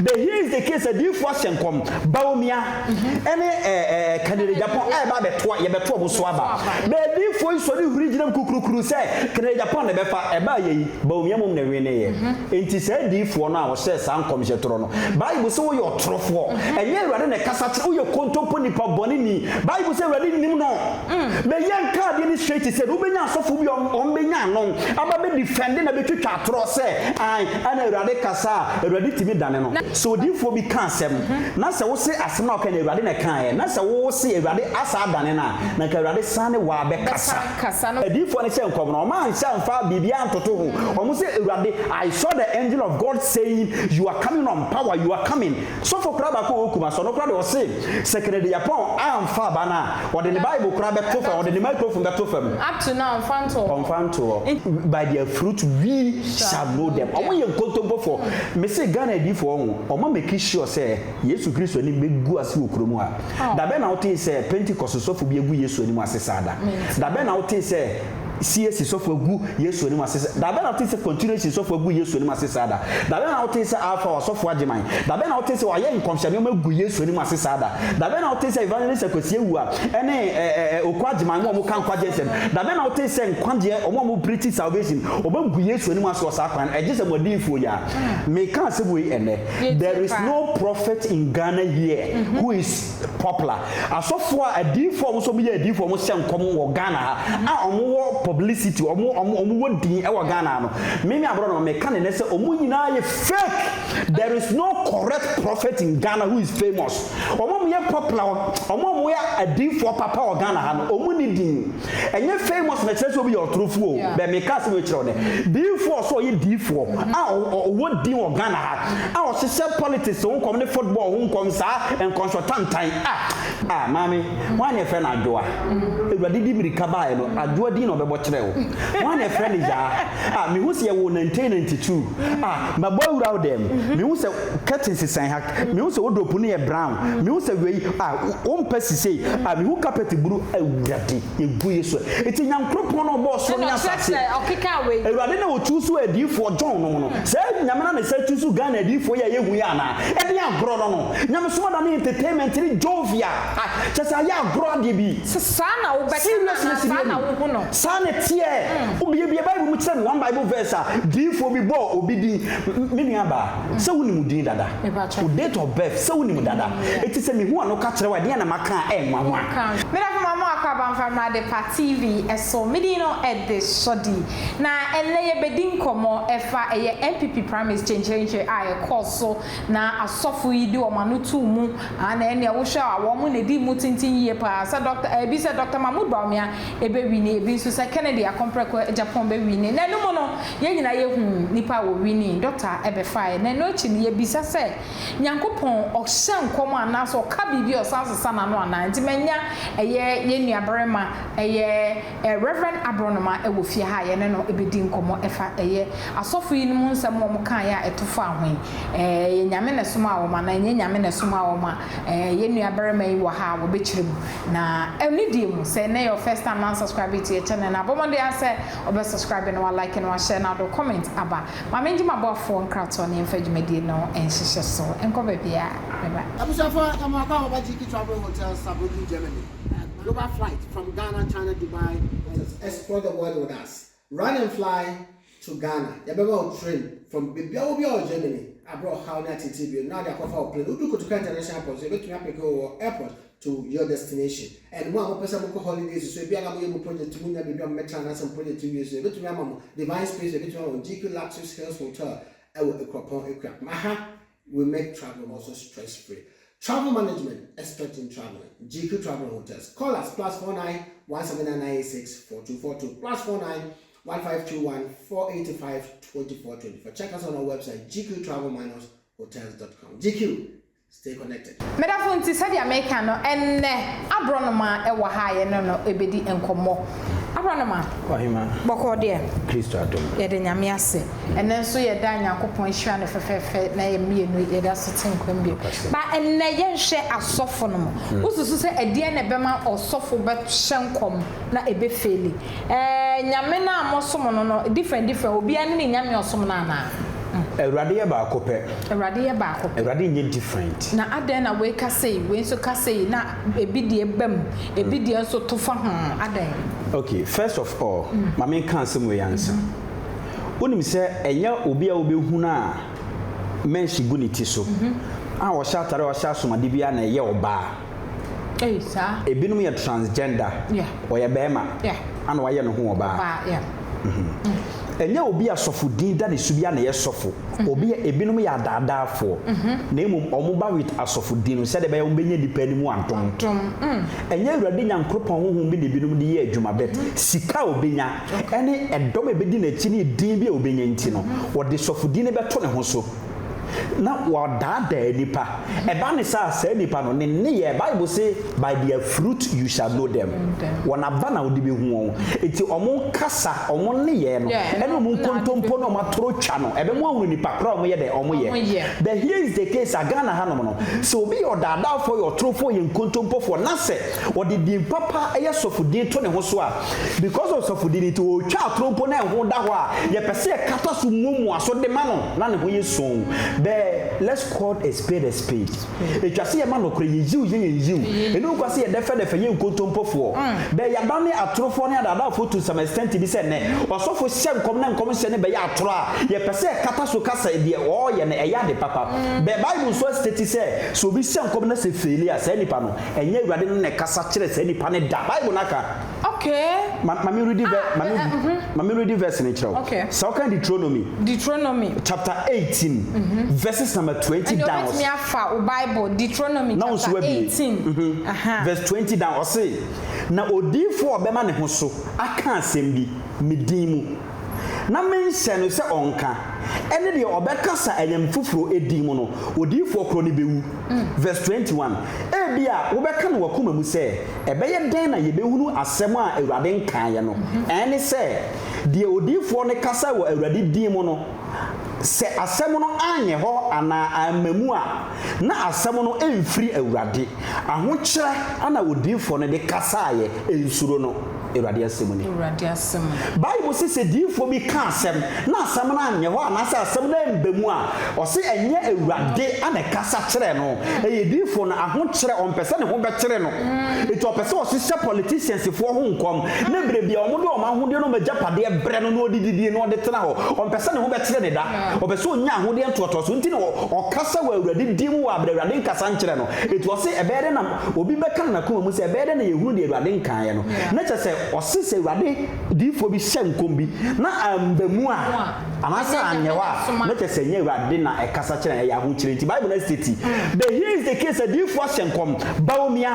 But here is the case, adiyifoɔ ahyɛ nkɔm, Bawumia ɛne ɛɛ Kennedy Agyapong ɛreba abɛtoa, yɛbɛto wɔn so aba. But adiyifoɔ yi sɔre huri gyina mu kukurukuru sɛ Kennedy Agyapong na ɛbɛfa, ɛbaa yɛ yi, Bawumia mmom na ɛwineeɛ. Enti saa adiyifoɔ no a wɔhyɛɛ saa nkɔmhyɛ torɔ no, Bible sɛ woyɛ ɔtorofoɔ, ɛnyɛ Awurade na ɛkasa kyerɛ, woyɛ kontompo nipa bɔne ni, Bible sɛ Awurade nnim no. But yɛnka adeɛ no straight sɛ no, wobɛnya asɔfo bi a wɔbɛnya ano aba bɛ defend na bɛtwitwa atorɔ sɛ ae, ɛna Awurade kasa a, Awurade tumi dane no. Sɛ odiyifoɔ bi ka asɛm, na sɛ wose asɛm no a ɔkae no Awurade na ɛkaeɛ, na sɛ wose Awurade asa adane no a, na nka Awurade sane waa bɛkasa. Adiyifoɔ no hyɛɛ nkɔm no, wɔanhyɛ amfa biribiara antoto ho. Wɔn se, Awurade, I saw the angel of God saying, you are coming on power, you are coming. Sɔfo koraa baako a ɔwɔ Kumasi, ɔno koraa deɛ ɔse sɛ Kennedy Agyapong amfa aba no a, ɔde ne Bible koraa bɛto fam, ɔde ne microphone bɛto fam. Up to now, ɔmfa nto hɔ. Ɔmfa nto hɔ. By their fruit we shall know them. Wɔn yɛ nkontompofoɔ. Mese Ghana adiyifoɔ ho, wɔn amake sure sɛ Yesu Kristo anim bɛgu ase wɔ kurom ha. Da bɛn na wotee sɛ Pentecost sɔfo bi agu Yesu anim ase saa da? Da bɛn na wotee sɛ CAC sɔfo agu Yesu anim ase saa da? Da bɛn na wotee sɛ Continuation sɔfo agu Yesu anim ase saa da? Da bɛn na wotee sɛ Alpha ɔsɔfo Agyeman? Da bɛn na wotee sɛ wɔayɛ nkɔmhyɛ nneɛma agu Yesu anim ase saa da? Da bɛn na wotee sɛ Evangelist Akwasi Awuah ne ɛ ɛ Oko Agyeman mo a wɔka nkwagyeɛ nsɛm? Da bɛn na wotee sɛ nkwagyeɛ wɔn a wɔpreachi salvation wɔagu Yesu anim ase wɔ saa kwan no? Ɛgye sɛ mo adiyifoɔ yi a. Meka asɛm wei ɛnnɛ, there is no prophet in Ghana here who is popular. Asɔfoɔ a adiyifoɔ a wɔn nso wɔyɛ adiyifoɔ wɔn hyɛ nkɔm wɔ Ghana ha a wɔn wɔ publicity wɔn wɔn wɔn wɔ din wɔ Ghana ha no, me me aborɔ no meka ne nɛ sɛ wɔn nyinaa yɛ fake. There is no correct prophet in Ghana who is famous. Wɔn a wɔyɛ popular wɔn a wɔyɛ adiyifoɔ papa wɔ Ghana ha no wɔn nni din. Ɛnyɛ famous na ɛkyerɛ sɛ obi yɛ ɔtorofoɔ o, but meka asɛm wei kyerɛ wo nɛ. Diifoɔ a ɔsɛ ɔyɛ diifoɔ a ɔwɔ din wɔ Ghana ha a ɔhyehyɛ politics ho nkɔm ne football ho nkɔm saa nkɔnhyɔ tantan a ah maame hwan na yɛfrɛ no Adwoa? Awurade di mirika baeɛ no Adwoa din na ɔbɛbɔ kyerɛ wo. Hwan na yɛfrɛ no Yaa? Ah mehu sɛ yɛwoo 1992 ah mabɔ awura wo dɛm mehu sɛ curtains sɛn ha mehu sɛ wardrobe no yɛ brown mehu sɛ wei ah wompɛ si sei ah mehu carpet buru Awurade yɛgu Yesu eti Nyankoropɔn na ɔbɔɔ soro ne asase Awurade na ɔchuusu adiyifoɔ John nom no saa Nyame no na ɛsan chuusu Ghana adiyifoɔ yi a yɛhu yi anaa ɛdeɛn agorɔ no no Nyamesom ada ne entertainment ne jovial ah kyerɛ sɛ ayɛ agorɔ adeɛ bi Saa na wobɛka no anaa Seriously saa na wohu no? Saa na ɛteɛ Wobiebie Bible mu kyerɛ me one Bible verse a diyifoɔ bi bɔɔ obi din Me nua baa sɛ wonim wo din dada Wo date of birth sɛ wonim dada Enti sɛ mehu a no ka kyerɛ wo a ɛdeɛn na maka a ɛnwanwa? Medafo ma mo akɔ aba mfa mmra Adepa TV so. Me din no de Sɔdi. Na ɛnnɛ yɛbɛdi nkɔmmɔ ɛfa ɛyɛ NPP primaries kyenkyerenkyere a ɛkɔɔ so na asɔfo yi de wɔn ano too mu. Aa na ɛnneɛ wohwɛ a wɔn na ɛdii mu tenten yie paa sɛ Dɔkta ɛbi sɛ Dɔkta Mahmood Bawumia ɛbɛwini, ɛbi nso sɛ Kennedy Akompreko Agyapong bɛwini. Na ɛno mu no yɛn nyinaa yɛhuu nnipa a wɔwinii. Dɔkta ɛbɛfaeɛ. Na ɛno akyi no yɛbisa sɛ Nyankopɔn ɔhyɛ nkɔm anaa sɛ ɔka biribi a ɔsan sesa n'ano anaa? Nti manya ɛyɛ yɛn nua barima ɛyɛ Rev. Aborɔnoma ɛwɔ fie ha a yɛne no ɛbɛdi nkɔmmɔ ɛfa ɛyɛ asɔfo yinom nsɛm a wɔn kaeɛ a ɛto faa ho yi. Ɛyɛ Nyame na ɛsomaa wɔn anaa ɛnyɛ Nyame na ɛsomaa wɔn a yɛn nua barima yi wɔ ha a wɔbɛkyerɛ mu. Na ɛno deɛ mu sɛ ɛnɛ yɛ wo first time na unsubscribe to yɛ channel no a bɔ mmɔden ara sɛ wobɛ subscribe na wa like na wa share na wode wo comment aba. Ma mengye m'aboafoɔ nkratoɔ na yɛmfa dwumadie no nhyehyɛ so. Nkɔ baabiara. Bye bye. Abusuafoɔ yɛma mo akwaaba ba GK Travel Hotel Saarbrücken Germany Global flight from Ghana, China, Dubai and Explore the world with us Run and fly to Ghana Yɛbɛma wo train from baabi a wɔ biara wɔ Germany abrɛ ɔhaw ne ateetee bio na wode akɔfa wo plane Wodu Kotoka International Airport nso yɛbɛtumi apeke wo wɔ airport to your destination And mo a mopɛ sɛ mokɔ holidays nso ebia na moyɛ mo project mu nya baabi a mobɛtena anaasɛ mo project wie nso yɛbɛtumi ama mo Divine Space yɛbɛtumi ama mo GQ Luxus Hills Hotel ɛwɔ Akuropɔn Akuapem Aha we make travel also stress free Travel management expert in traveling GQ Travel Hotels call us +49 17996 4242 +49 1521 485 2424 check us on our website gqtravel-hotels.com GQ Stay connected. Medafo nti sɛdeɛ meka no ɛnnɛ aborɔnoma wɔ ha a yɛne no bɛdi nkɔmmɔ. Aborɔnoma, Ɔhema. bɔkɔɔ deɛ? Kristo adom. Yɛda Nyame ase. Ɛnnɛ nso yɛda Nyankopɔn ahyira no fɛfɛɛfɛ na yɛn mmienu yɛda so te nkwa mu bio. Ba ɛnnɛ yɛnhwɛ asɔfo no mu. Wosusu sɛ ɛdeɛn na ɛbɛma ɔsɔfo bɛhyɛ nkɔm na ɛbɛ faili? Ɛɛ Nyame no a mosom no no different different, obiara ne ne Nyame a ɔsom no anaa? Awurade yɛ baako pɛ. Awurade yɛ baako pɛ. Awurade nyɛ different. Na adɛn na wei ka sei, wei nso ka sei, na ebi deɛ ba mu, ebi deɛ nso to fa ho, adɛn? Okay, first of all, ma menka asɛm wei ansa. Wonim sɛ ɛnyɛ obi a wobɛhu no a mesh gu ne ti so, a ɔhyɛ atare a ɔhyɛ asomade biara na ɛyɛ ɔbaa. Ei, saa. Ebinom yɛ transgender, Yeah. ɔyɛ barima, Yeah. ana wayɛ ne ho ɔbaa. Ɔbaa, yeah. Ɛnyɛ obi a sɔfo din da ne so biara na ɛyɛ sɔfo. Obi a ebinom yɛ adaadaafoɔ, na mmom wɔba with asɔfo din no sɛdeɛ ɛbɛyɛ wɔbɛnya nnipa anim adom. Ɛnyɛ Awurade Nyankoropɔn honhom bi na ebinom de yɛ adwuma but sika a ɔbɛnya ɛne ɛdɔm a ɛbɛdi n'akyi ne din bi a ɔbɛnya nti no, ɔde sɔfo din no bɛto ne ho so. na wɔadaadaa nnipa. Ɛba ne saa a, saa nnipa no, ne nneyɛɛ, Bible se, by their fruit you shall know them. Wɔn aba na wode bɛhu wɔn. Enti wɔn kasa, wɔn nneyɛɛ no, ɛne wɔn nkontompo ne wɔn atoro twa no, ɛbɛma woahunu nnipa korɔ a wɔyɛ dɛn? Wɔyɛ. But here is the case a, Ghana hanom no, sɛ obi yɛ ɔdaadaafoɔ, yɛ ɔtorofoɔ, yɛ nkontompofoɔ, na sɛ ɔde din papa yɛ sɔfodin to ne ho so a, Because of sɔfodi no nti, ɔretwa atoro mpo na ɛho da hɔ a, yɛpɛ sɛ yɛkata so muamua so de ma no na ne ho yɛ sɔnn. But let's call a spade a spade. Ɛtwa sɛ yɛma nokorɛ, yɛyiw yɛ yɛn yiw. Ɛnni ho kwan sɛ yɛdɛfɛdɛfɛ yɛ nkontompofoɔ. But yɛadane atorofoɔ ne adaadaafoɔ to some extent bi sɛ nnɛ, ɔsɔfo hyɛ nkɔm na nkɔmhyɛ no bɛyɛ atoro a, yɛpɛ sɛ yɛkata so ka sɛ deɛ ɔreyɛ no ɛyɛ ade papa. But Bible nso astate sɛ, sɛ obi hyɛ nkɔm na sɛ faili a, saa nipa no, ɛnyɛ Awurade no na ɛkasa kyerɛ saa nipa no da. Bible no aka. Okay. Ma ma me read ver Ah, ma me eh, mhm. ma me read verse no kyerɛ wo. Okay. Sɛ woka Deuteronomy Deuteronomy. chapter 18 verses number 20 Ɛnna down obetumi ɔse afa wo Bible Deuteronomy na wo nso chapter wabie. 18. Mhm. Aha. Verse 20 down ɔse na odiyifoɔ a ɔbɛma ne ho so aka asɛm bi me din mu na menhyɛ no sɛ ɔnka, ɛne deɛ ɔbɛkasa anyame foforɔ din mu no, odiyifoɔ korɔ no bɛwu. Verse 21, Ebia wobɛka no w'akoma mu sɛ, Ɛbɛyɛ dɛn na yɛbɛhunu asɛm a Awurade nkaeɛ no? Ɛne sɛ, deɛ odiyifoɔ no kasae wɔ Awurade din mu no, sɛ asɛm no anyɛ hɔ anaa amma mu a, na asɛm no mfiri Awurade. Ahokyerɛ na odiyifoɔ no de kasaeɛ, nsuro no. Awurade asɛm ni. Awurade asɛm ni. Bible se sɛ diyifoɔ bi ka asɛm na asɛm no anyɛ hɔ anaasɛ asɛm no amba mu a, ɔse ɛnyɛ Awurade na ɛkasa kyerɛɛ no, ɛyɛ diyifoɔ no ahokyerɛ, ɔmpɛ sɛ ne ho bɛkyere no, nti ɔpɛ sɛ ɔhyehyɛ politicians foɔ ho nkɔm na berɛ biara wɔde wɔn ahodeɛ ne wɔn agyapadeɛ brɛ no na ɔde didie na ɔde tena hɔ, ɔmpɛ sɛ ne ho bɛkyere no da, ɔpɛ sɛ ɔnya ahodeɛ ntoatoasoɔ nti na ɔkasa wɔ Awurade din mu wɔ aberɛ Awurade nkasa nkyerɛ no, nti ɔse ɛbɛyɛ dɛn na Obi bɛka no n'akoma mu sɛ, Ɛbɛyɛ dɛn na yɛahunu deɛ Awurade nkaeɛ no? Na kyerɛ sɛ, ɔse sɛ Awurade diyifoɔ bi hyɛ nkɔm bi na amba mu a, anaasɛ anyɛ hɔ a, na kyerɛ sɛ ɛnyɛ Awurade na ɛkasa kyerɛ no, ɛyɛ ahokyerɛ nti. Bible no state, But here is the case, adiyifoɔ ahyɛ nkɔm, Bawumia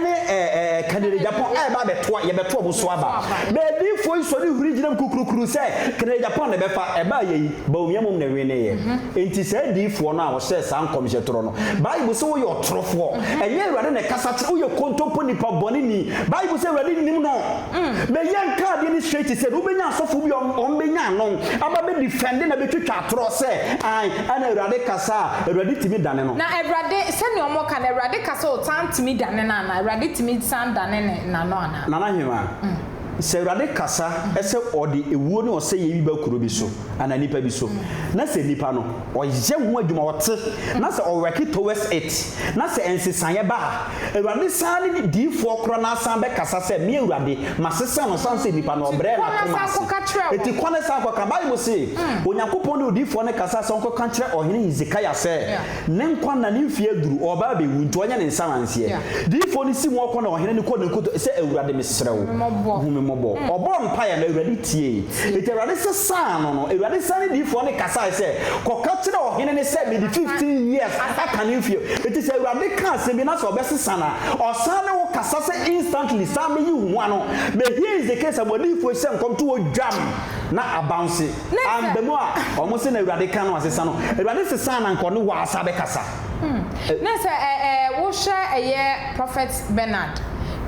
ne ɛɛ Kennedy Agyapong ɛreba abɛtoa, yɛbɛto wɔn so aba. But adiyifoɔ yi sɔre huri gyina mu kukurukuru sɛ Kennedy Agyapong na ɛbɛfa, ɛbaa yɛ yi, Bawumia mmom na ɛwineeɛ. Enti saa adiyifoɔ no a wɔhyɛɛ saa nkɔmhyɛ torɔ no, Bible se woyɛ ɔtorofoɔ. Ɛnyɛ Awurade na ɛkasa kyerɛ, woyɛ kontompo nipa bɔne ni. Bible se Awurade nnim no. Bɛ yɛ nka adeɛ no straight sɛ no wobɛnya asɔfo bi a wɔn bɛnya ano aba bɛ defend na bɛtwitwa atorɔ sɛ ae ɛna Awurade kasa a Awurade tumi dane no. Na Awurade, sɛdeɛ wɔka no, Awurade kasa a ɔsan tumi dane no anaa? Awurade tumi san dane ne n'ano anaa? Nana Hemaa, sɛ Awurade kasa sɛ ɔde ewuo ne ɔsɛeɛ bi ba kuro bi so, anaa nipa bi so, na sɛ nipa no ɔyɛ ho adwuma, ɔte, na sɛ ɔwɛke towards it, na sɛ nsesaeɛ ba a, Awurade san ne ne diyifoɔ korɔ no ara san bɛkasa sɛ, Me Awurade, masesa no sane sɛ nipa no ɔbrɛɛ n'akoma ase. Enti kɔ na san kɔka. Bible se, Onyankopɔn ne odiyifoɔ no kasaa sɛ ɔnkɔka nkyerɛ ɔhene Hesekiah sɛ, Ne nkwa nna ne mfeɛ aduru, ɔreba abɛwu, nti ɔnyɛ ne nsamanseɛ. Diyifoɔ no si mu ɔkɔ na ɔhene no kɔ ne nkoto sɛ, Awurade, mesrɛ wo, hu me mmɔbɔ. Ɔbɔɔ mpaeɛ no, Awurade tiee. Enti Awurade sesaa no no, Awurade sane diyifoɔ no kasae sɛ, Kɔka kyerɛ ɔhene no sɛ mede 15 years aka ne mfeɛ. Enti sɛ Awurade ka asɛm bi na sɛ ɔbɛsesa no a, ɔsan ne wo kasa sɛ instantly san bɛyi wo ho ano. But here is the case a mo adiyifoɔ yi hyɛ nkɔm to hɔ dwam na abounce. Amba mu a, wɔn se na Awurade ka no asesa no. Awurade sesaa no anka ɔne wo ara san bɛkasa. Na sɛ ɛ ɛ wohwɛ ɛyɛ Prophet Bernard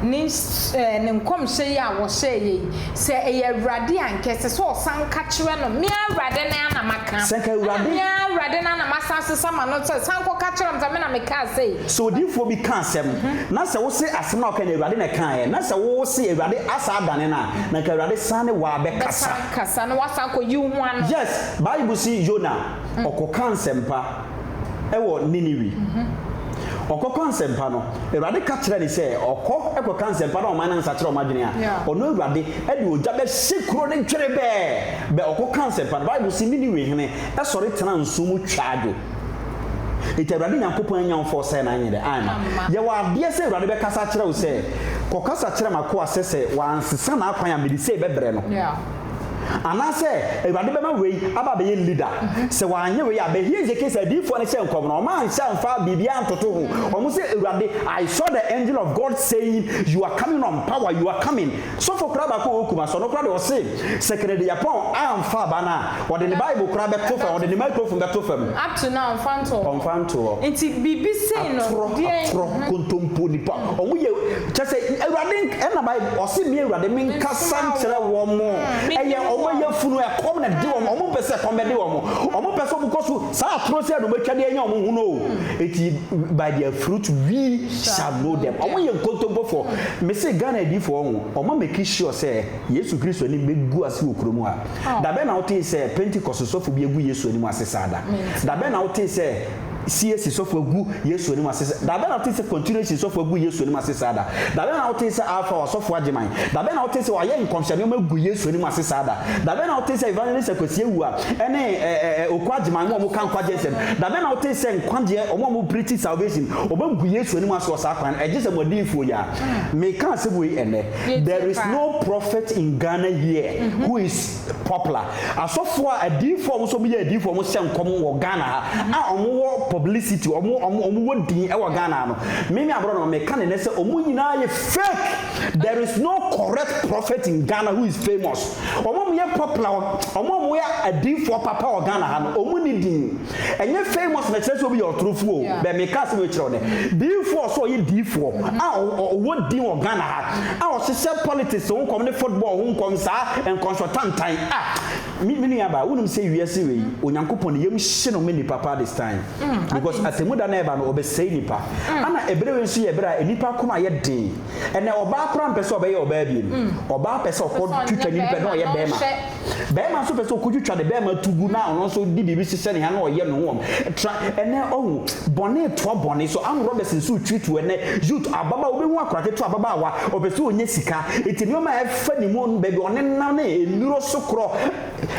ne ɛ ne nkɔmhyɛ yi a wɔhyɛeɛ yi, sɛ ɛyɛ Awurade a nka ɛsɛ sɛ ɔsan ka kyerɛ no, me ara Awurade no ara na maka, Sɛ nka ɛna Awurade. me ara Awurade no ara na masan asesa m'ano sɛ san kɔka kyerɛ wɔn sɛ me na mekaa sei. Sɛ odiyifoɔ bi ka asɛm, na sɛ wose asɛm no a ɔkae no Awurade na ɛkaeɛ, na sɛ wose Awurade asan adane no a, na nka Awurade san ne wo ara bɛkasa. Bɛsan kasa na wasan akɔyi wo ho ano. Yes, Bible se Yona. Ɔkɔkaa nsɛmpa wɔ Niniwi. Ɔkɔka nsɛmpa no, Awurade ka kyerɛɛ no sɛ ɔkɔ kɔka nsɛmpa na ɔman no ansakyera wɔn adwene a, ɔno Awurade de ogya bɛhye kuro no dwerɛbɛɛ. Bɛ ɔkɔka nsɛmpa no, Bible se Niniwi hene sɔre tenaa nsuo mu twaa adwo. Enti Awurade Nyankopɔn annya wo fɔ sɛ na anyɛ dɛ? Amma. Yɛwɔ adeɛ sɛ Awurade bɛkasa akyerɛ wo sɛ, Kɔkasa kyerɛ m'akoa sɛ sɛ wansesa n'akwan a mede sei bɛbrɛ no. Anaasɛ Awurade bɛma wei aba abɛyɛ leader. Sɛ wanyɛ wei a, but here is the case, adiyifoɔ no hyɛ nkɔm no, wɔn anhyɛ amfa biribiara antoto ho. Wɔn sɛ Awurade, I saw the angel of God saying, you are coming on power, you are coming. Sɔfo koraa baako a ɔwɔ Kumasi, ɔno koraa deɛ ɔse sɛ Kennedy Agyapong amfa aba no a, ɔde ne Bible koraa bɛto fam, ɔde ne microphone bɛto fam. Up to now, ɔmfa nto hɔ. Ɔmfa nto hɔ. Nti biribi sei no, Atorɔ, deɛn? atorɔ, kontompo, nipa, wɔn yɛ, kyerɛ sɛ Awurade, ɛna Bible, ɔse me Awurade menkasa nkyerɛ wɔn, ɛyɛ wɔn ayafunu, ɛkɔm na ɛde wɔn, wɔn mpɛ sɛ ɛkɔm bɛde wɔn, wɔn pɛ sɛ wɔn kɔ so, saa atorɔ sei na wɔn atwa de anya wɔn ho no o. Eti by their fruit we shall know them. Wɔn yɛ nkontompofoɔ. Mese Ghana adiyifoɔ ho, wɔn a make sure sɛ Yesu Kristo anim bɛgu ase wɔ kurom ha. Da bɛn na wotee sɛ Pentecost sɔfo bi agu Yesu anim ase saa da? Da bɛn na wotee sɛ CAC sɔfo agu Yesu anim ase saa da? Da bɛn na wotee sɛ Continuation sɔfo agu Yesu anim ase saa da? Da bɛn na wotee sɛ Alpha ɔsɔfo Agyeman? Da bɛn na wotee sɛ wɔayɛ nkɔmhyɛ nneɛma agu Yesu anim ase saa da? Da bɛn na wotee sɛ Evangelist Akwasi Awuah ne ɛ ɛ Oko Agyeman mo a wɔka nkwagyeɛ nsɛm? Da bɛn na wotee sɛ nkwagyeɛ, wɔn a wɔpreachi salvation, wɔbɛgu Yesu anim ase wɔ saa kwan no? Ɛgye sɛ mo adiyifoɔ yi ara. Meka asɛm wei ɛnnɛ, there is no prophet in Ghana here who is popular. Asɔfoɔ a, adiyifoɔ a wɔn nso wɔyɛ adiyifoɔ a wɔhyɛ nkɔm wɔ Ghana ha a wɔwɔ publicity, wɔn wɔn wɔwɔ din wɔ Ghana ha no, me me aborɔ no meka no nnɛ sɛ wɔn nyinaa yɛ fake. There is no correct prophet in Ghana who is famous. Wɔn a wɔyɛ popular, wɔn a wɔyɛ adiyifoɔ papa wɔ Ghana ha no, wɔn nni din. Ɛnyɛ famous na ɛkyerɛ sɛ obi yɛ ɔtorofoɔ o, but meka asɛm wei kyerɛ wo nnɛ. Diifoɔ a ɔsɛ ɔyɛ diifoɔ a ɔwɔ din wɔ Ghana ha a ɔhyehyɛ politics ho nkɔm ne football ho nkɔm saa nkɔnhyɔ tantan ah me me nua baa wonim sɛ wiase wei Onyankopɔn ne yam hye no ma nipa paa this time because atemmuda no ɛba no ɔbɛsɛe nipa ana ɛberɛ wei nso yɛ ɛberɛ a nipa akoma ayɛ den ɛnɛ ɔbaa koraa mpɛ sɛ ɔbɛyɛ ɔbaa biem ɔbaa pɛ sɛ ɔkɔ twitwa ne nipa na ɔyɛ bɛɛma. Barima nso pɛ sɛ ɔkɔtwitwa ne barima to gu na ɔno nso de biribi hyehyɛ ne ha na ɔyɛ ne ho wɔm. Tra ɛnɛ ɔhu bɔne toa bɔne so. Armed robbers nso retwi to ɛnɛ youth ababaawa wobɛhu akora ketewa ababaawa ɔpɛ sɛ ɔnya sika nti nneɛma a ɛfa ne mu baabi ɔnenam ne nnuro so korɔ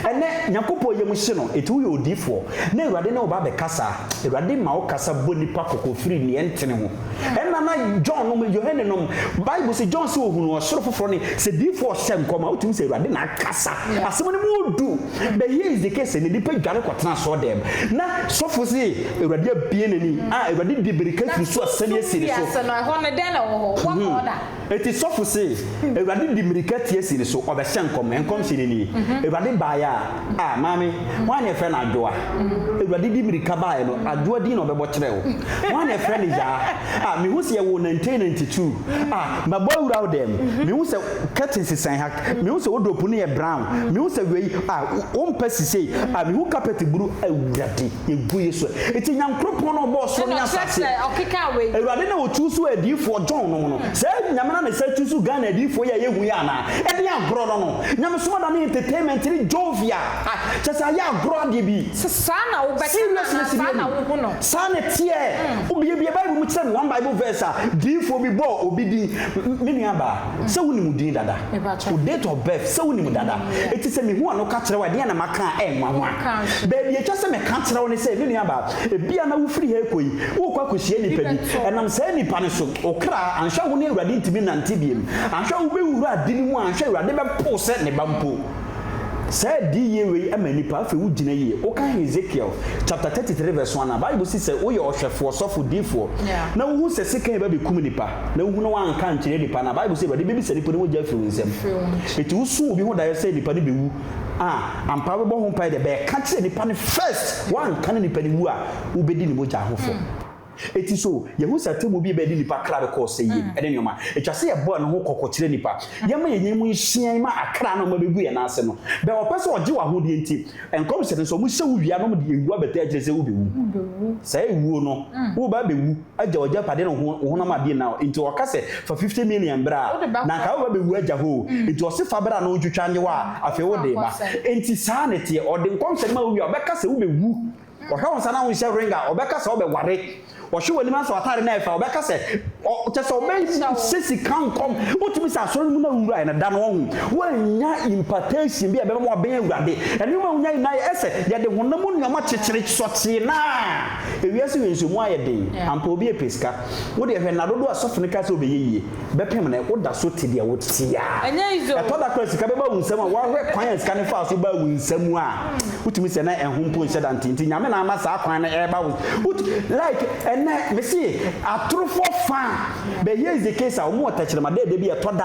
ɛnɛ Nyankopɔn yam hye no nti woyɛ odiyifoɔ na Awurade ne wo ba bɛkasa a Awurade ma wo kasa bɔ nipa kɔkɔ firi neɛ ɛntene ho. Ɛnna na John nom, Yohane nom, Bible se John se ohunuu ɔsoro foforɔ ne sɛ diyifoɔ ɔhyɛ nkɔm a wotumi sɛ Awurade na akasa. Asɛm no mu odu. But here is the case, ɛnɛ nipa dwane kɔtena asɔɔdɛm na sɔfo se Awurade abue n'ani a Awurade de birika Na firi so asane sunsum asi ne so. wiase no, ɛhɔ no, dɛn na ɛwɔ hɔ? Woakɔ hɔ da? Enti sɔfo se, Awurade de mmirika tia si ne so, ɔbɛhyɛ nkɔm. Nkɔmhyɛ no nie. Awurade baeɛ a, ah, maame, hwan na yɛfrɛ no Adwoa? Awurade de mmirika baeɛ no, Adwoa din na ɔbɛbɔ kyerɛɛ wo. Hwan na yɛfrɛ no Yaa? Ah, mehu sɛ yɛwoo 1992. Ah, mabɔ awura wo dɛm. Mehu sɛ curtains sɛn ha. Mehu sɛ wardrobe no yɛ brown. Mehu sɛ wei, ah, wo mpa si sei. Ah, mehu carpet buru. Awurade. Yɛgu Yesu a. Enti Nyankoropɔn no a ɔbɔɔ soro ne Ɛna asase. ɔkyerɛkyerɛ, ɔkekaa wei. Awurade na ɔchuusuu adiyifoɔ John nom no. Saa Nyame no na ɛsan chuusuu Ghana adiyifoɔ yi a yɛhu yi anaa? Ɛdeɛn agorɔ no no? Nyamesom adane entertainment ne jovial. Ah, kyerɛ sɛ ayɛ agorɔ adeɛ bi. Sɛ saa na wobɛka no anaa Seriousness saa bi na anim. wohu no? Saa na ɛteɛ. Wobiebie Bible mu kyerɛ me one Bible verse a diyifoɔ bi bɔɔ obi din. Me nua baa, sɛ wonim wo din dada. Wo date of birth, sɛ wonim dada. Enti sɛ mehu a no ka kyerɛ wo a, ɛdeɛn na maka a ɛyɛ nwanwa? Baabi a ɛtwa sɛ meka kyerɛ wo ne sɛ, me nua baa, ebia na wofiri ha rekɔ yi, worekɔ akɔhyia nnipa bi. Ɛnam saa nnipa no so, wo kra, anhwɛ a wo ne Awurade ntumi nnante biom. Anhwɛ a wobɛwura ade no mu a, anhwɛ a Awurade bɛpo wo sɛ ne ba mpo. Saa adiyie wei ma nnipa afei wogyina yie. Woka Hesekiel chapter 33 verse 1 a, Bible se sɛ woyɛ ɔhwɛfoɔ, sɔfo, diifoɔ, na wohu sɛ sekan reba bɛkum nnipa, na wohu na woanka ankyerɛ nnipa no a, Bible se Awurade bɛbisa nnipa no mogya afiri wo nsam. Enti wosu obi ho daeɛ sɛ nnipa no bɛwu a, ampa wobɛbɔ ho mpaeɛ deɛ, bɛka kyerɛ nnipa no first, woanka na nnipa no wu a, wobɛdi ne mogya ho fɔ. Enti so yɛhu sɛ atemmu bi bɛde nnipa kra bɛkɔ ɔsɛeɛ mu ne nneɛma? Ɛtwa sɛ yɛbɔ ɛno ho kɔkɔ kyerɛ nnipa. Yɛmma yɛn mu nhyɛn ma akra no a wɔabɛgu yɛn nan ase no. Bɛ wɔpɛ sɛ wɔgye w'ahodeɛ nti, nkɔmhyɛ no sɛ wɔhyɛ wo wie a na wɔde awuo abɛtaa akyire sɛ wobɛwu. Saa awuo no, woreba abɛwu agya w'agyapadeɛ ne wo honam adeɛ nyinaa. Enti wɔka sɛ fa 50 million bra a, na anka woreba abɛwu agya hɔ o. Enti ɔse fa bra na ɔntwitwa nnye wo a, afei wode reba. Enti saa na ɛteɛ. Ɔde nkɔmhyɛ no ma wo wie a, ɔbɛka sɛ wobɛwu. Ɔhwɛ wo nsa na wonhyɛ ring a, ɔbɛka sɛ wobɛware. Ɔhwɛ w'anim na sɛ w'atade no yɛ fɛ a, ɔbɛka sɛ, ɔ, kyerɛ sɛ ɔbɛhyɛ sika nkɔm. Wotumi sɛ asɔre no mu na wowuraeɛ no, da no wahu. Woannya impartation bi a ɛbɛma woabɛn Awurade. Nneɛma a wonya nyinaa yɛ sɛ yɛde honam mu nneɛma kyekyere sɔkyee no a. Ewiase wei nso, emu ayɛ den. Ampa, obi repɛ sika. Wo deɛ hwɛ nna dodoɔ a sɔfo no kaa sɛ ɔbɛyɛ yie. Bɛpem nnɛ, woda so te deɛ wote a. Ɛtɔ da koraa a sika bɛba wo nsam a, woahwɛ kwan a sika no faa so baa wo nsam a, wotumi sɛ na ɛho mpo nhyɛ da nte. Nti Nyame na ama saa kwan no ɛreba wo wot like ɛnnɛ mese atorofoɔ fa but here is the case a wɔn wɔ tɛkyerɛma dɛɛdɛ bi a ɛtɔ da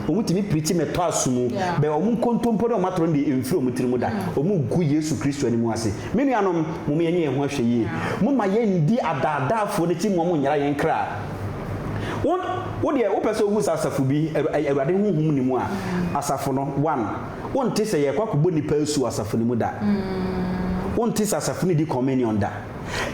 a wɔn tumi preachi mɛtɔ aso mu but wɔn nkontompo ne wɔn atoro no deɛ ɛmfiri wɔn tiri mu da. Wɔn gu Yesu Kristo anim ase. Me nuanom, mom yɛnyɛ yɛn ho ahwɛ yie. Momma yɛnndi adaadaafoɔ no akyi mma wɔn nyera yɛn kra. Wo, wo deɛ, wopɛ sɛ wohu sɛ asafo bi, Awurade Honhom nni mu a, asafo no, one, wonte sɛ yɛrekɔ akɔbɔ nnipa asu wɔ asafo no mu da. Wonte sɛ asafo no redi communion da.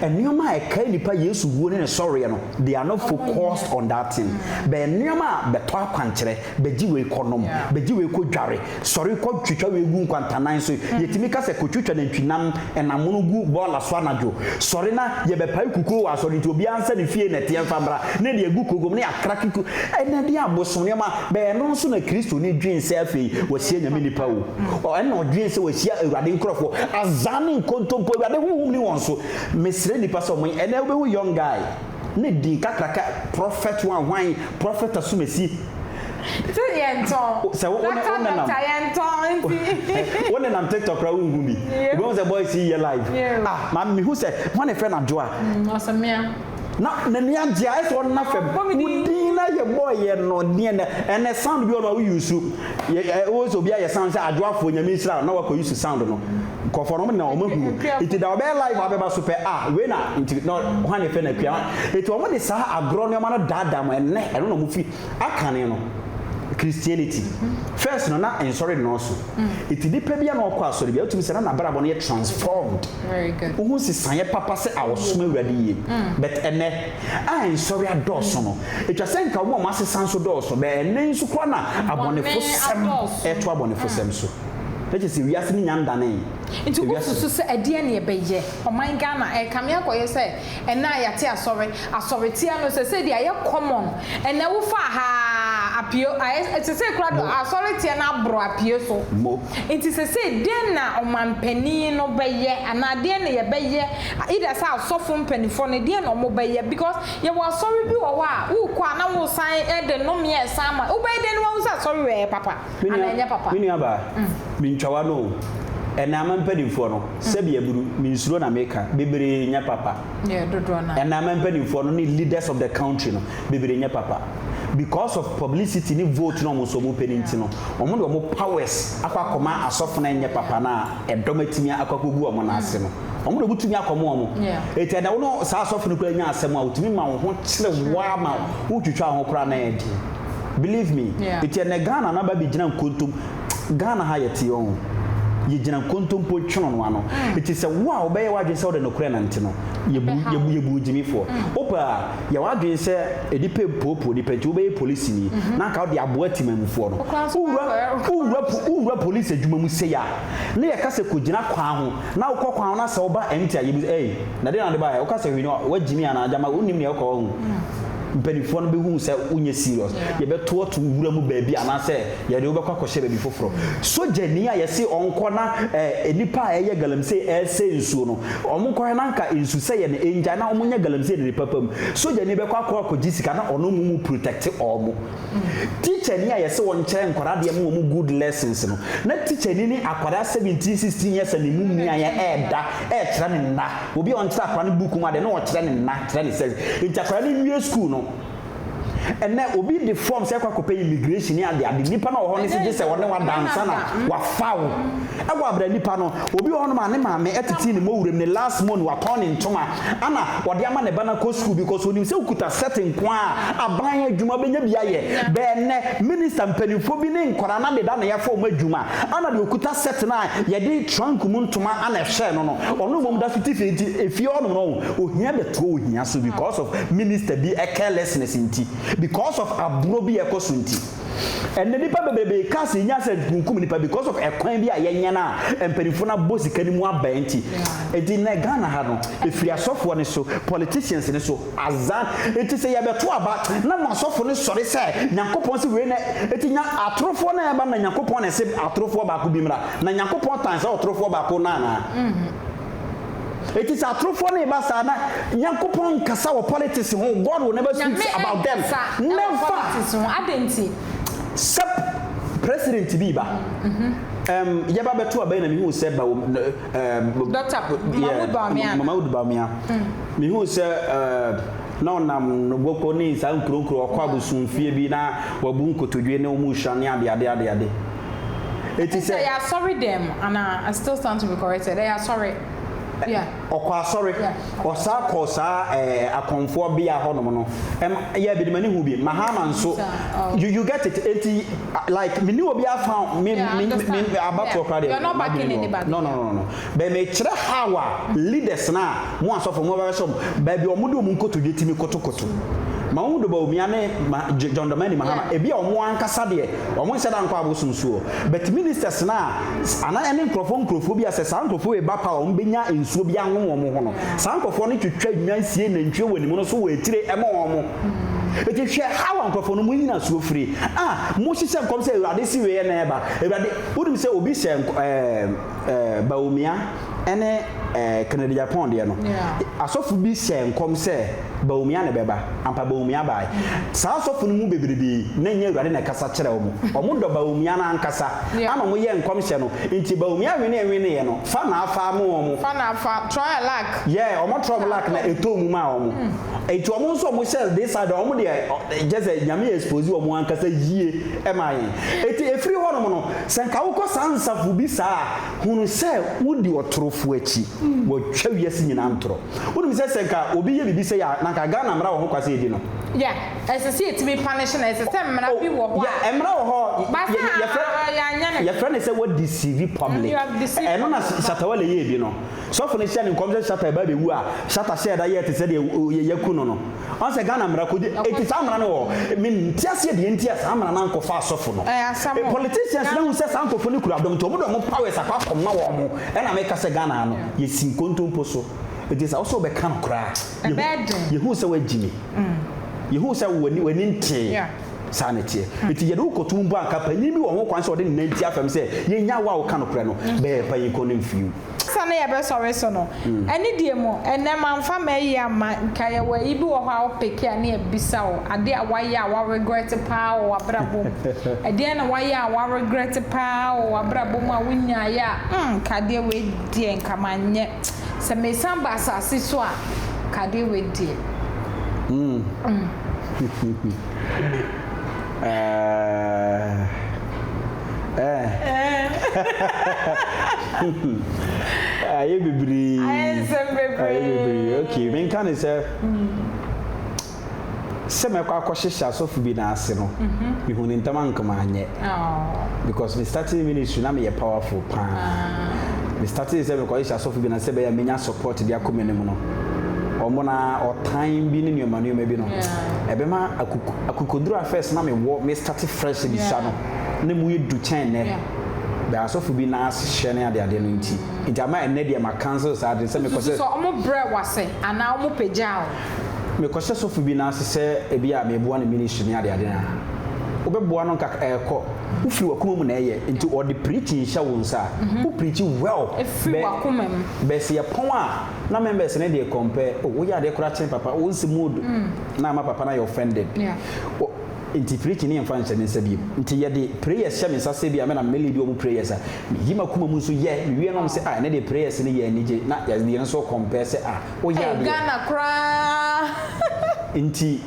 Nneɛma a ɛkae nnipa Yesu wuo ne ne sɔreɛ no, they are not focused on that thing. But nneɛma a bɛtɔ akwankyerɛ, bɛgye wei kɔnom, bɛgye wei kɔdware, Sɔre kɔ twitwa wei gu nkwantanan so. Yɛtumi ka sɛ kɔtwitwa nantwinam ɛnam mono gu bɔɔla so anadwo. Sɔre na yɛbɛpae kukuo wɔ asɔre nti obiara nsa ne fie nɛteɛ mfa mmra na yɛde agu kokom na yɛakrake ku. Ɛnɛ deɛ abosom nneɛma bɛn ɛno nso na Kristoni dwen sɛ afei wahyia Nyame nipa o. Ɛna ɔdwen sɛ wahyia Awurade nkorɔfoɔ. Azaa ne nkontompo Awurade honhom ni wɔn so. Mesrɛ nnipa sɛ wɔn ɛnɛ wobɛhu young guy ne din kakraka prophet wan hwan prophet asumasi. Ti yɛn tɔn. Sɛ wo wo Doctor nenam doctor yɛn tɔn nti. Wo nenam TikTok koraa wonhu bi. Wobɛhu sɛ boys yi yɛ live. Ah maame mehu sɛ hwan na yɛfrɛ no Adwoa. Ɔsɛ mea. Na n'ani agye ayɛ sɛ ɔnna fam. Ɔbɔ me Wo din. din na yɛ bɔɔ yɛ no deɛ na ɛnɛ sound bi wɔ no a wo use. Yɛ ɛ wo sɛ obi ayɛ sound sɛ Adwoafoɔ Nyame nhyira wo na wakɔ use sound no. Nkurɔfoɔ no wɔn na wɔn ahunu. Nti da ɔbɛyɛ live a wobɛba so pɛ ah wei na nti na hwan na yɛfrɛ no Akua. Nti wɔn de saa agorɔ nneɛma no daadaa mo ɛnɛ ɛno na wɔn fi Akane no, Christianity, first no na nsɔre nnɔɔso. Nti nipa bi a na ɔkɔ asɔre bi a, wotumi sɛ na n'abrabɔ no yɛ transformed. Wohu nsesaeɛ papa sɛ a ɔsom Awurade yie. But ɛnnɛ a nsɔre adɔɔso no, ɛtwa sɛ nka wɔn a wɔasesa nso dɔɔso. But ɛnnɛ nso koraa na abɔnefosɛm ɛreto abɔnefosɛm so. Na kyerɛ sɛ wiase no nya ndanee. Nti wosusu sɛ ɛdeɛn na yɛbɛyɛ? Ɔman Ghana ɛrekame akɔyɛ sɛ Ɛnnɛ a yɛate asɔre, asɔretia no sɛsɛi deɛ ayɛ common. Ɛnnɛ wo faa haa apue, ayɛ sɛsɛi koraa deɛ asɔretia no aboro apue so. Nti sɛsɛi deɛn na ɔmanpanin no bɛyɛ anaa deɛn na yɛbɛyɛ either sɛ asɔfo mpaninfoɔ no deɛn na wɔn bɛyɛ because yɛwɔ asɔre bi wɔ hɔ a wokɔ a na wosan de nnomeɛ resan ama, wobɛyɛ dɛn na wahu sɛ asɔre wei ɛyɛ papa anaa ɛnyɛ papa? Me nua baa, mentwa w'ano o, ɛnnɛ aman mpanimfoɔ no, Sɛbi aburu, mensuro na meka, bebree nyɛ papa. Ɛna ama mpanimfoɔ no ne leaders of the country no, bebree nyɛ papa. Because of publicity ne vote na wɔn nso wɔn pɛ no nti no, wɔn de wɔn powers akɔ akɔma asɔfo no a ɛnyɛ papa no a ɛdɔm atumi akɔ akɔgu wɔn nan ase no. Wɔn de wɔn tumi akɔma wɔn. Eti ɛnɛ wo ne saa asɔfo no koraa nya asɛm a, wɔtumi ma wo ho kyere wo ara ma wotwitwa wo ho koraa na ɛyɛ den. Believe me. Eti ɛnɛ Ghana no aba abɛgyina nkontom. Ghana ha yɛte ɔho, yɛgyina nkontompo twono ano. Nti sɛ wo a wobɛyɛ w'adwene sɛ wode nokorɛ nante no, yɛbu yɛbu yɛbu wo gyimifoɔ. Wopɛ a, yɛ w'adwene sɛ nnipa mpoopoo nnipa nti wobɛyɛ polisini na anka wode aboa timamufoɔ no. Wowura wowura wowura polisi adwuma mu sei a, na yɛka sɛ kɔgyina kwan ho na wokɔ kwan ho na sɛ woba empty a yɛbu sɛ ei, na deɛn na wode baeɛ? Woka sɛ hwee ni hɔ a, woagyimi anaa? Gyama wonnim deɛ wokɔ hɔ ho. Mpanimfoɔ no bɛhu sɛ wonyɛ serious. Yɛbɛto ato wo wura mu baabi anaasɛ Yɛde wo bɛkɔ akɔhyɛ baabi foforɔ. Sogyani a yɛse ɔnkɔ na eh, nnipa a ɛyɛ galamsey ɛresɛe nsuo no, wɔnkɔhwɛ na anka nsusɛeɛ no ɛngyae na wɔnyɛ galamsey no ne papa mu. Sogyani bɛkɔ akɔ akɔgye sika na ɔno mmom protect wɔn. Tikyani a yɛse ɔnkyerɛ nkwadaa adeɛ ma wɔn good lessons no, na tikyani ne akwadaa 17, 16 years a ne mu mmiaeɛ ɛreda, ɛrekyerɛ ne nna. Obi a ɔnkyerɛ akwadaa no book mu adeɛ na ɔkyerɛ ne nna, kyerɛ ne sex. Nti akwadaa no wie school no, Ɛnnɛ obi de form sɛ kɔ akɔpɛ immigration ne ade ade nipa no a ɔwɔ hɔ no se gye sɛ ɔne wo ada ansa na wafa wo. Ɛwɔ abira nipa no obi wɔ hɔnom a ne maame ɛtetee ne mɔwuram ne last month watɔn ne ntoma ana ɔde ama ne ba no akɔ school because onim sɛ okuta set nko a aban adwuma bɛnya bi ayɛ. Bɛ ɛnnɛ minister mpanimfoɔ bi ne nkwadaa no adeda na yɛafa wɔn adwuma ana deɛ okuta set no a yɛde trunk mu ntoma ana ɛhyɛɛ no no ɔno mmom da so te fie nti efie hɔnom no ohia bɛtoɔ ohia so because of minister bi carelessness nti. because of aborɔ bi a ɛkɔ so nti. Ɛnnɛ nnipa bebrebe ka sɛ yɛnya accident kunkum nnipa because of ɛkwan bi a yɛnyɛ no a mpanimfoɔ no abɔ sika no mu aba nti. Enti nnɛ Ghana ha no, ɛfiri asɔfoɔ no so, politicians no so, azan. Enti sɛ yɛbɛto aba na mo asɔfo no sɔre sɛ Nyankopɔn se wei na, enti nya atorofoɔ no a ɛba no na Nyankopɔn na ɛse atorofoɔ baako bi mmra. Na Nyankopɔn tan saa ɔtorofoɔ baako no anaa? Eti sɛ atorofoɔ no reba saa na Nyankopɔn nkasa wɔ politics ho, God will never speak Nyame about them. nkasa wɔ Never! politics ho, adɛn nti? Sɛ president bi reba, ɛm, yɛba bɛto aba yi na mehuu sɛ Bawo, ɛm, Doctor yeah, Mahmoud Bawumia. Mahmoud Bawumia. Mehuu sɛ ɛɛ, na ɔnam Noboko ne saa nkuro nkuro, ɔkɔ abosomfie bi na wabu nkotodwe ne wɔn rehyira ne adeade adeade. Eti Sɛ sɛ. ɛyɛ asɔre dɛm anaa? I still stand to be corrected. Ɛyɛ asɔre. Yeah. Ɔkɔ asɔre. Yeah. Ɔsaa kɔɔ saa ɛɛ akɔmfoɔ bea hɔnom no. Ɛm yɛ bi de m'ani hu bi. Mahama nso. Saa, oh. You you get it. Eti like me ni obi afa me Yeah, I me me understand. me abatoɔ Yeah. koraa deɛ. You're not m'adwene backing ni hɔ. anybody. No no no no. Bɛ mekyerɛ how a leaders no a mo asɔfo mo bɛbɛhyɛ wɔn baabi a wɔn de wɔn nkotodwe tumi kotokoto. Mahmoud Bawumia ne ma John Dramani Mahama Yeah. ebi a wɔn ankasa deɛ wɔn nhyɛ da nkɔ abosom soɔ but ministers no a anaa ɛne nkurɔfoɔ nkurɔfoɔ bi a sɛ saa nkurɔfoɔ wei ba power a wɔn bɛnya nsuo bi anom wɔn ho no saa nkurɔfoɔ no twitwa nnwan sie nantwie wɔ anim no so wɔ akyire ɛma wɔn. Eti hwɛ how a nkurɔfoɔ no mo nyinasoɔ firi a mo hyehyɛ nkɔm sɛ Awurade si wei na ɛba Awurade wonim sɛ obi hyɛ nkɔ ɛɛ eh, Bawumia ne eh, Kennedy Agyapong deɛ no, asɔfo bi hyɛɛ nkɔm sɛ Bawumia na ɛbɛba. Ampa Bawumia bae. Saa asɔfo no mu bebrebe na ɛnyɛ Awurade na ɛkasa kyerɛ wɔn. Wɔn dɔ Bawumia no ankasa, ana wɔn yɛɛ nkɔmhyɛ no. Nti Bawumia wenee weneeɛ no, fa na afa ama wɔn. Fa na afa, try a luck. Yeah, wɔn try wɔn luck na ɛtɔɔ mu maa wɔn. Nti wɔn nso wɔn hyɛ this side, wɔn deɛ kyerɛ sɛ Nyame expose wɔn ankasa yie maa yɛn. Enti ɛfiri hɔnom no, sɛ nka wokɔ saa nsafo bi saa a, hunu sɛ wodi ɔtorofoɔ akyi. Wɔatwa wiase nyinaa ntorɔ. Wonim sɛ sɛ nka obi yɛ biribi sei a, na nka Ghana mmara wɔ ho kwa sɛ yɛdi no. Yeah, ɛsɛ sɛ yɛtumi punish no, ɛsɛ sɛ mmara bi wɔ hɔ a. Yeah, mmara wɔ hɔ. But sɛ Yɛfrɛ, yɛanyɛ no. yɛfrɛ no sɛ wa deceive public. You have deceived Ɛno na public. Shatta Wale yɛɛ bi no. Sɔfo no hyɛɛ no nkɔm sɛ Shatta reba abɛwu a, Shatta hyɛɛ da yɛɛ te sɛ deɛ yɛaku no no. Ɔn sɛ Ghana mmara kɔgye enti saa mmara no wɔ hɔ. Me nte aseɛ deɛ nti a saa mmara no ankɔfa asɔfo no. Ɛyɛ asɛm o. Politicians no ahu sɛ saa nkorɔfoɔ no kura dɔm nti wɔn de wɔn powers akɔ akɔma wɔn. Ɛna meka sɛ Ghana ha no yɛsi nkontompo so. Enti sɛ wo sɛ wobɛka nokorɛ a, Ɛbɛyɛ den. yɛhu sɛ woagyi me. Yɛhu sɛ w'ani w'ani ntee. Yeah. Saa na ɛteɛ. Enti yɛde wo kɔto mu mpo a, anka panyin bi wɔ ho kwan sɛ ɔde ne nan tia fam sɛ yɛnnya wo a woka nokorɛ no. Bɛyɛ panyin kɔn no mfiri wo. Ansa na yɛbɛsɔre so no, anidie mu, ɛnnɛ mamfa m'ayi amma, nka yɛwɔ ayi bi wɔ hɔ a wo peke a ne yɛbisa wo adeɛ a woayɛ a wa regret paa wɔ w'abrabɔ mu. Ɛdeɛn na woayɛ a wa regret paa wɔ w'abrabɔ mu a wonyaeɛ a mm nka adeɛ wei deɛ nka manyɛ, sɛ mesan ba asase so a nka adeɛ wei deɛ mm. Ayɛ bebree. Ayɛ nsɛm bebree. Ayɛ bebree. Okay, menka ne sɛ sɛ mɛkɔ akɔhyehyɛ asɔfo bi n'ase no, mhm. mehu ne ntam anka manyɛ. Because me starting ministry na meyɛ powerful paa. Ah. Me starting sɛ mekɔhyehyɛ asɔfo bi na sɛ bɛyɛ menya support de akɔ m'anim no. Wɔn na ɔtan bi ne nneɛma nneɛma bi no. Ɛbɛma akokoduru a first na mewɔ me start fresh bi sa no na mu yɛ du kyɛn nnɛ. Bɛ asɔfo bi nan ase hyɛ ne adeade no nti. Nti ama ɛnnɛ deɛ ma cancel saa ade sɛ mekɔ sɛ. Wosusu sɛ ɔmo brɛ wo ase anaa ɔmo pagyaa wo? Mekɔ hyɛ sɔfo bi nan ase sɛ ebi a meboa ne ministry ne adeade no a, wobɛboa no nkak ɛɛkɔ. Wofiri wakoma mu na ɛyɛ nti ɔde preaching hyɛ wo nsa a, wo preach well. Ɛfiri wakoma mu. Bɛ sɛ yɛpɔn a na members no deɛ compare, oh woyɛ adeɛ koraa kyɛn papa, wo nsɛm mu odu. Na ama papa no ayɛ offended. O, nti preaching no yɛmfa nhyɛ me nsa bio. Nti yɛde prayers hyɛ me nsa sɛ ebia me na me lead wɔn prayers a, meyi m'akoma mu nso yɛ, mewie na wɔn sɛ ah ɛnɛ deɛ prayers no yɛ anigye, na yɛde yɛn nso compare sɛ ah woyɛ Ei adeɛ. Ghana koraa. Nti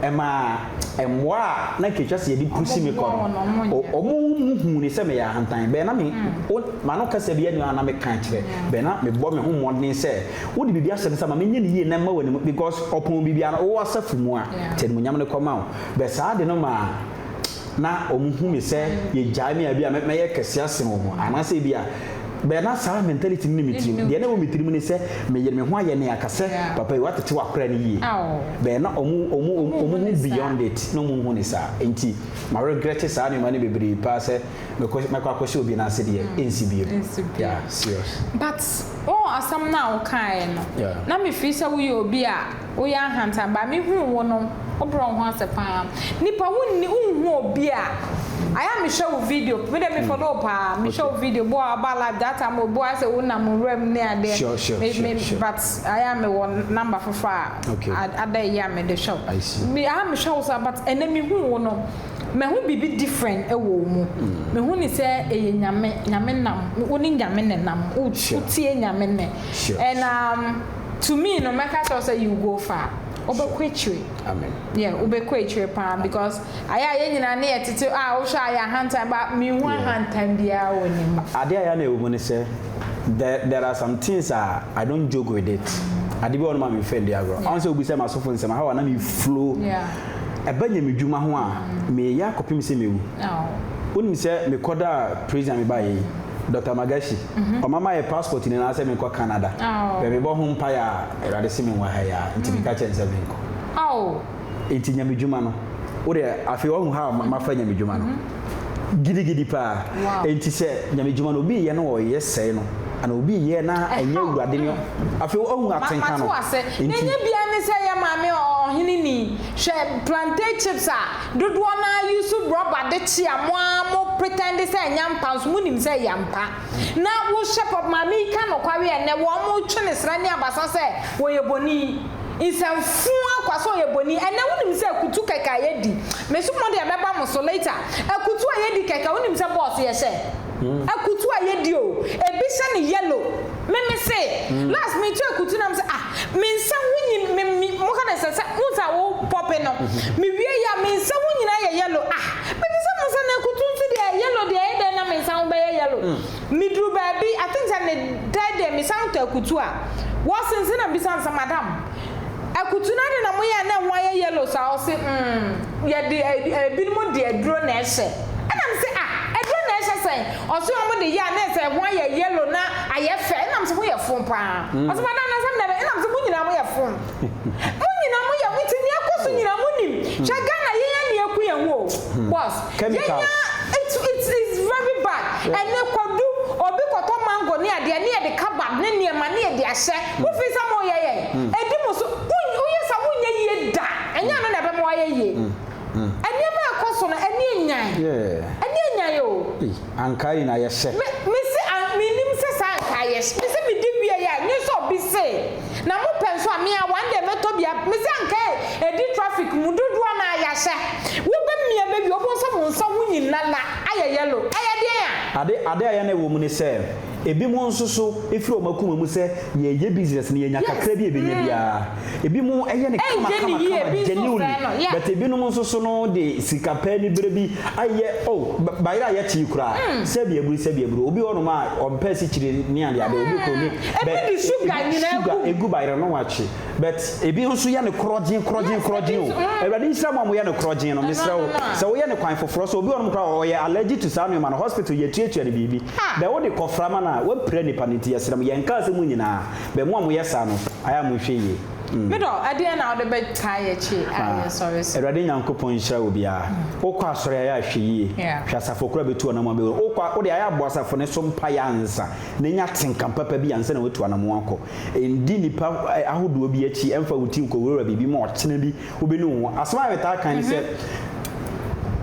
ɛmaa mmoa a na nka etwa sɛ yɛde pusi me kɔ no, wɔn mu huu ne sɛ meyɛ ahantan. Bɛn na me, o, m'ano kasa bi ani hɔ a na meka kyerɛ, bɛn na mebɔ me ho mmɔden sɛ Wode biribi ahyɛ me nsa ma menyɛ no yie na mma w'anim because ɔpɔn biribiara no wowɔ asafo mu a nti animuonyam no kɔma wo but saa ade no maa na wɔn hu me sɛ yɛgyae me a bi a mɛyɛ kɛse asen wɔn anaasɛ bi a. Bɛɛ na saa mentality no nni me tirim. Deɛ na ɛwɔ me tirim ne sɛ meyere me ho ayɛ ne aka sɛ papa yi watete w'akora no yie. Bɛɛ na ɔmo ɔmo ɔmo hu beyond it na ɔmo nhu ne saa. Nti ma regret saa nneɛma no bebree paa sɛ mɛkɔ mɛkɔ akɔhyɛ obi nan ase deɛ ɛnsi bio. Yeah, serious. But wo asɛm no a wokaeɛ no na me feel sɛ woyɛ obi a Woyɛ ahantan but me huu wo no wo brɛ wo ho ase paa nipa wo nni wo nhu obi a ayɛ a me hwɛ wo video me deɛ me follow wo paa me hwɛ wo video bo a ɔba live that time obi ayɛ sɛ wo nam nwura mu ne adeɛ me me but ayɛ a me wɔ number foforɔ a ada yi a me de hwɛ wo me ayɛ a me hwɛ wo saa but ɛnɛ me huu wo no mahu biribi different wɔ wo mu me hu ne sɛ ɛyɛ nyame nyame nam wo ne nyame ne nam wo tie nyame nne and um. To me no mɛka kyerɛ wo sɛ you go far wobɛkɔ akyire yeah wobɛkɔ akyire paa because ayɛ a yɛn nyinaa ne yɛ tete a wohwɛ a yɛ ahantan ba menhu ahantan biara wɔ ne mu. Adeɛ a ɛyɛ na ɛwɔ mu ne sɛ there there are some things a I don't joke with it ade bi wɔ hɔ nom a memfa nni agorɔ ɔn sɛ obi sɛ m'asɔfo nsɛm how a na me flow ɛba nyamedwuma ho a meyɛ akɔpem sɛ mewu wonim sɛ mekɔdaa prison a mebaeɛ yi Doctor Magashi, ɔma mayɛ passport nyinaa sɛ menkɔ Canada. Bɛ mebɔ ho mpaeɛ a, Awurade se menwɔ ha yi a, nti meka kyerɛ no sɛ menkɔ. Nti nyamedwuma no, wo deɛ afei wahu how mafa nyamedwuma no. Gidigidi paa. Nti sɛ nyamedwuma no obi reyɛ na ɔreyɛ sɛe no, anaa obi reyɛ na ɛnyɛ Awurade ne, afei wahu atenka no. Mate wase. Na Nti. ɛnyɛ biara ne sɛ yɛ maame ɔhene ni. Hwɛ plantain chips a Dodoɔ no ara use rɔba de kye a mo ara mo pretend sɛ ɛnyɛ ampa nso mo nim sɛ ɛyɛ ampa. Na wo hyɛ pop maame yi ka nokware ɛnɛ wɔn twe ne sra ne abasa sɛ wɔyɛ boni. Nsɛmfoo akwa sɛ ɔyɛ boni ɛnɛ wo nim sɛ akutu kɛkɛ a yɛdi me so mo deɛ mɛba mo so later akutu a yɛdi kɛkɛ wo nim sɛ bɔs yɛhyɛ akutu a yɛdi o ebi hyɛ no yellow me me se last me tu akutu na me se ah Me nsa ho nyin me me mo ka no sɛ sɛ wohu sɛ wo pɔpe no me wie yɛ a me nsa ho nyinaa yɛ yellow ah me bisa mo sɛ na akutu nso deɛ yellow deɛ ɛyɛ dɛn na me nsa ho bɛyɛ yellow me duru baabi I think sɛ ne third day me san tɔ akutu a wɔsense na bisa no sɛ madam akutu no ade na mo yɛ a na ɛho ayɛ yellow saa ɔse mm yɛde ebinom de aduro na ɛhyɛ ɛna me se ah aduro na ɛhyɛ sɛn Ɔse ɔmo de yɛ a na ɛsɛ ɛho ayɛ yellow na ayɛ fɛ ɛna mese mo yɛ fon paa ɔse madam na sɛ mena ɛna mese mo nyinaa mo yɛ fon mo nyinaa mo yɛ nti nea ɛkɔ so nyinaa mo nim hwɛ Ghana yɛn a nea ɛku yɛn ho o boss yɛn a it's it's it's very bad ɛnɛ kwadu obi kɔtɔ mango ne adeɛ ne yɛde cupboard ne nneɛma ne yɛde ahyɛ mo feel sɛ mo yɛ yɛn ɛdi mo so woyɛ sa wonyɛ yie da ɛnyɛ ɛno na ɛbɛma wayɛ yie. Nneɛma a ɛkɔ so no, ani anyan. Ani anyan o. Ei, ankaa nyinaa yɛhyɛ. Me, me se, an, mennim sɛ saa ankaa yɛ hye. Me se medi wieɛ a, nye sɛ obi se, na mo pɛ nso a, me a one day mɛtɔ bi a, me se ankaa ɛdi traffic mu dodoɔ no ara yɛahyɛ. Wo bɛ mia bɛ wie, wobɛhu sɛ wo nsa ho nyinala ayɛ yellow. Ɛyɛ deɛn a? Ade, ade a ɛyɛ na ɛwɔ mu ne sɛ, ebinom nso so firi wɔn akoma mu sɛ yɛreyɛ business no, yɛnya kakra bi a yɛbɛnya biara. Ebinom yɛ no kama kama kama genuinely but ebinom nso so no de sika pɛ anibere bi ayɛ oh bayerɛ a yɛte yi koraa sɛbi aburu sɛbi aburu obi wɔ nom a ɔmpɛ asikyire ne ade ade obi kɔ ni but sugar egu bayerɛ no wakye but ebi nso yɛ no korɔgyen korɔgyen korɔgyen o Awurade nhyira mo a moyɛ no korɔgyen no mesrɛ wo sɛ woyɛ no kwan foforɔ so obi wɔ nom koraa ɔyɛ allergic to saa nneɛma no hospital yɛtuatua no biribi bɛ wode kɔfra ma no a wapira nipa no nti yɛsrɛ mo yɛnkaa sɛ mo nyinaa Bɛ mo a moyɛ saa no, ayɛ a monhwɛ yie. Mm. Me dɔ, ɛdeɛn na wode bɛtaa yɛn akyi a yɛsɔre so? Awurade Nyankopɔn nhyira obiara. Wokɔ asɔre a, ayɛ a hwɛ yie. Hwɛ asafo koro a bɛtu anamɔn abɛwura. Wokɔ a, wode ayɛ a bɔ asafo no so mpaeɛ ansa na nya atenka papa bi ansa na woatu anamɔn akɔ. Ndi nnipa ahodoɔ bi akyi mfa wo ti nkɔwurawura biribi ma ɔkyena bi wobɛnu wo ho. Asɛm a metaa ka ne sɛ,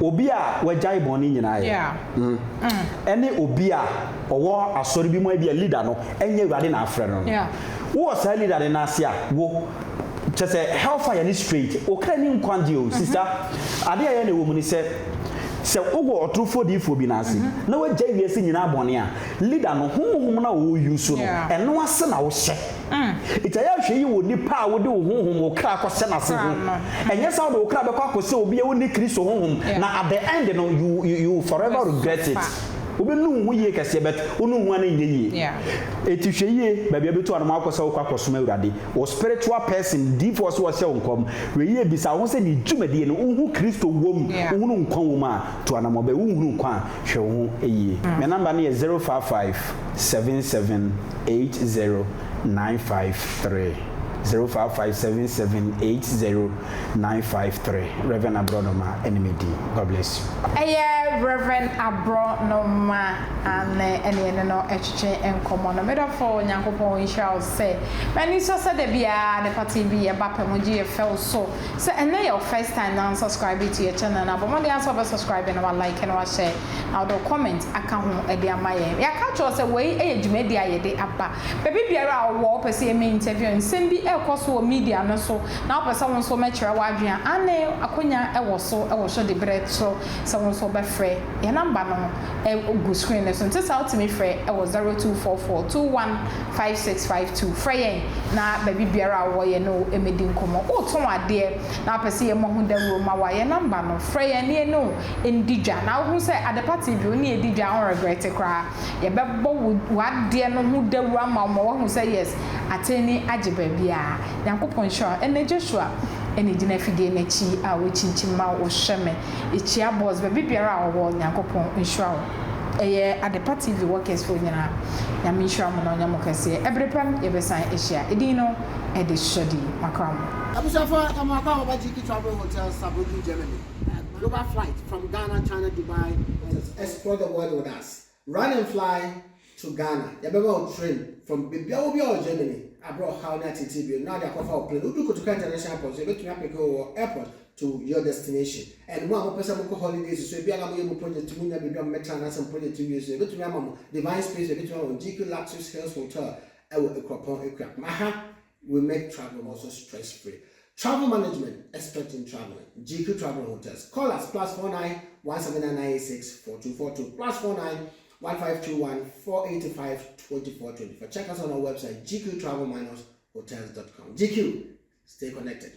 obi a wagyae bɔne nyinaa yɛ, ɛne obi a ɔwɔ asɔre bi mu a ebia leader no ɛnyɛ Awurade na afrɛ no no. Wowɔ saa leader no nan ase a, wo, kyerɛ sɛ hellfire ne straight, wo kra nni nkwagye o, sister. Ade a ɛyɛ na ɛwɔ mu ne sɛ, sɛ wowɔ ɔtorofoɔ diyifoɔ bi nan ase, na wagyae wiase nyinaa bɔne a, leader no, honhom no a ɔwɔ use no, ɛno ase na wohyɛ. Nti ɛyɛ a hwɛ yie wɔ nipa a wode wo honhom, wo kra kɔhyɛ n'ase ho. Ɛnyɛ sɛ wode wo kra bɛkɔ akɔhyɛ obi a ɔnni Kristo honhom, na at the end no, you, you, you will forever regret it. Wobɛnu wo ho yie kɛseɛ but wonu wo ho a na ɛnyɛ yie. Enti hwɛ yie baabi a wobɛtu anoma akɔ sɛ wokɔ akɔsom Awurade. Wo spiritual person, diifoɔ sɛ ɔhyɛ wo nkɔm. Hwɛ yie bisa wo ho sɛ ne dwumadie no wohu Kristo wom, wohunu nkwa wom a, tu anamɔ bɛ. Wonhunu nkwa a, hwɛ wo ho yie. Me number no yɛ 055 77 80 953, 055 77 80 953 Rev Aborɔnoma ɛne me din God bless you. Ɛyɛ Rev Aborɔnoma ane ɛne yɛne no ɛtwetwe nkɔmɔ no. Me dɔfo Nyankopɔn nhyira wo sɛ m'ani sɔ sɛ da biara Adepa TV ɛba pɛ mo gye yɛ fɛw so sɛ ɛnɛ yɛ wo first time na unsubscribe to yɛ channel no a bɔ mmɔden ara sɛ wobɛ subscribe na wa like na wa share na wode wo comment aka ho de ama yɛn. Yɛaka akyerɛ wo sɛ wei yɛ dwumadi a yɛde aba. Baabi biara a wowɔ wopɛ sɛ yɛma interview, nsɛm bi rekɔ so wɔ media no so na wopɛ sɛ wo nso womɛkyerɛ w'adwene a, aane, akonya wɔ so wɔ Sodi berɛ so sɛ wo nso wobɛfrɛ. Yɛn number no gu screen no so nti saa wotumi frɛ wɔ 0244215652. Frɛ yɛn na baabi biara a wowɔ yɛne wo mmɛdi nkɔmmɔ. Woretɔn adeɛ na wopɛ sɛ yɛmmɔ ho dawuro ma wo a, yɛn number no, frɛ yɛn na yɛne wo ndi dwa. Na wohu sɛ Adepa TV wo ne yɛn di dwa a wonregrɛte koraa. Yɛbɛbɔ wo w'adeɛ no ho dawuro ama wo ma woahu sɛ yes, atɛnni agye baabiara. Nyankopɔn nhyira wo. Ɛnnɛ Joshua na ɛgyina afidie no akyi a ɔrekyinkyim ma wo hwɛ me. Yɛkyia boss baabi biara a ɔwɔ Nyankopɔn nhyira wo. Ɛyɛ Adepa TV workers foɔ nyinaa Nyame nhyira mo na ɔnyɛ mo kɛseɛ. Ɛbere pɛm yɛbɛsan ahyia. Edin no ɛde Shordy Makra mo. Abusuafoɔ yɛma mo akwaaba ba GK Travel Hotel Saarbrücken Germany. Global flight from Ghana, China, Dubai and explore the world with us. Run and fly to Ghana. Yɛbɛma wo train from baabi a wɔ biara wɔ Germany aberɛ ɔhaw ne ateetee bio no na wode akɔfa wo plane. Wodu Kotoka International Airport nso yɛbɛtumi apeke wo wɔ airport to your destination. And mo a mopɛ sɛ mokɔ holidays nso ebi a na moyɛ mo project monya baabi a mobɛtena anaasɛ mo project wie nso yɛbɛtumi ama mo Divine Space, yɛbɛtumi ama mo GQ Luxus Hills Hotel ɛwɔ Akuropɔn Akuapem. Aha we make travel also stress free. Travel management expert in traveling. GQ Travel Hotels. Call us +49 17996 4242 +49 1521 485 2424. Check us on our website gqtravel-hotels.com. GQ, stay connected.